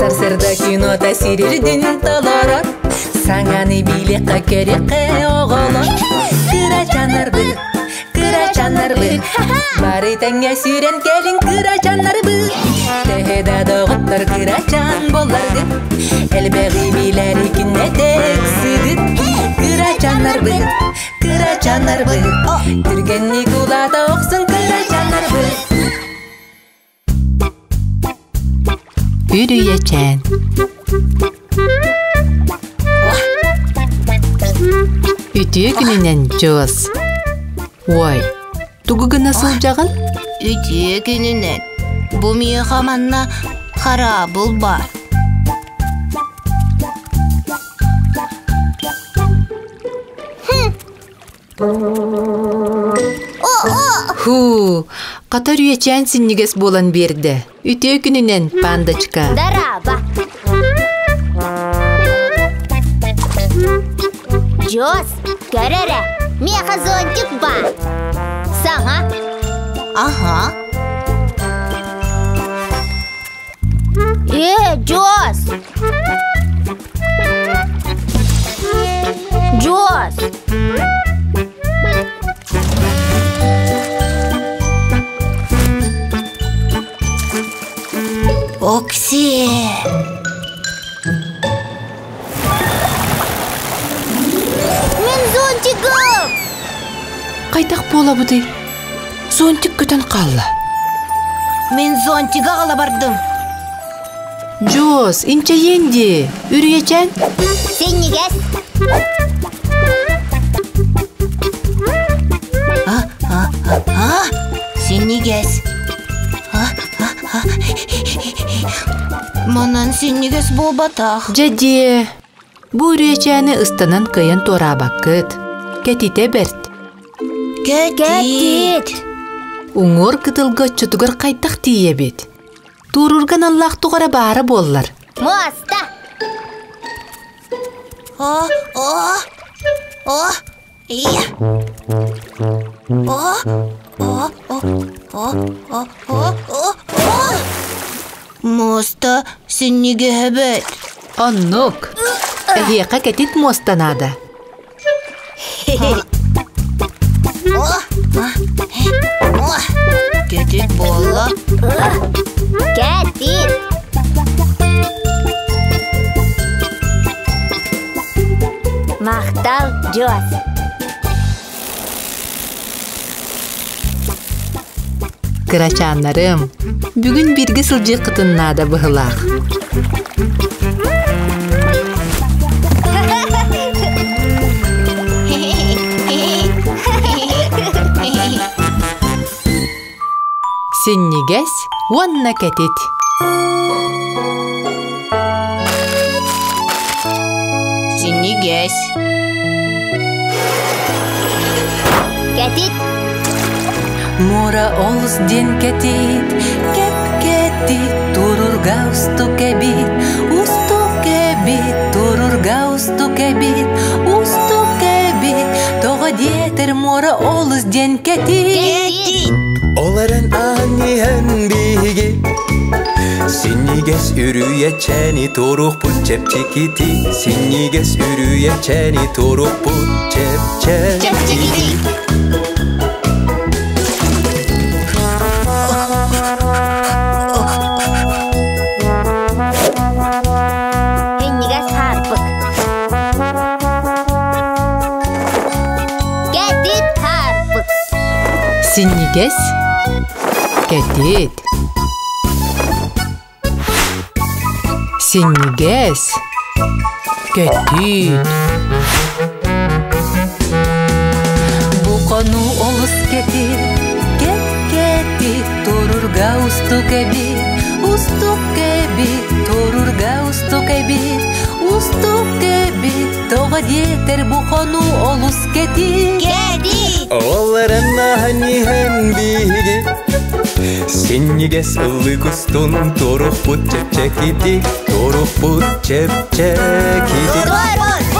Сарсырда кинота сирирдин толорор Саҥаны билиэххэ көрүөххэ оҕолор Кырачаннарбыт, кырачаннарбыт Бары тэҥҥэ сүүрэн кэлин кырачаннарбыт Төһө да доҕоттор кырачан буолларгыт Элбэҕи билэри күннэтэ ыксыгыт Кырачаннарбыт, кырачаннарбыт Түргэнник улаата охсун кырачаннарбыт Үрүйэчээн Үтүө күнүнэн, Дьуос! Уой, тугу гына сылдьаҕын? Үтүө күнүнэн. Бу миэхэ манна хараабыл баар. Хуу, хата үрүйэчээн синньигэс буолан биэрдэ. Үтүө күнүнэн, пандочка. Дараба. Дьос, көр эрэ, миэхэ зонтик баар. Саҥа. Аха. Э, Дьос! Дьос! Окси! Мин зонтигым! Хайдах буолабытый? Зонтик көтөн хаалла. Мин зонтига аҕала бардым. Дьуос, инчэйиэн дии, үрүйэчээн. Синньигэс. А, а, а, а, синньигэс. А, а, а. Манан синньигэс буолбатах. Дьэ диэ, бу үрүйэчээни ыстанан кыайан туораабаккыт. Кэтитэ бэрт. Кэтит. Уҥуор кытылга оччотугар хайдах тиийэбит? Туоруурга аналлаах туох эрэ баара буоллар. Муоста. О, о, о, и. О, о, о, о, о, о, о, о. Муоста синньигэһэбит. Оннук. Эһиэхэ кэтит муоста наада. Кэтит буолла. Кэтит. Махтал, Дьуос. Кырачааннарым, бүгүн бииргэ сылдьыаххытын наада быһылаах. Синньигэс уонна кэтит. Синньигэс. Кэтит. Муора олус диэн кэтит, кэп-кэтит, турурга устук эбит, устук эбит, турурга устук эбит, устук эбит, тоҕо диэтэр муора олус диэн кэтит. Кэтит. Ол эрэн аан иһэн биһиги Синньигэс үрүйэчээни туруохпут чэпчэкити Синньигэс үрүйэчээни туруохпут чэпчэкити Чэпчэкити. Синньигэс хаарпык. Кэтит хаарпык. Синньигэс кэтит. Синньигэс кэтит. Бу хонуу олус кэтит, кэп-кэтит, турурга устук эбит, устук эбит, турурга устук эбит, устук эбит, тоҕо диэтэр бу хонуу олус кэтит. Кэтит. Ол эрэн аан иһэн биһиги Синньигэс ыллык устун туруохпут чэпчэкити Туруохпут чэпчэкити Турур.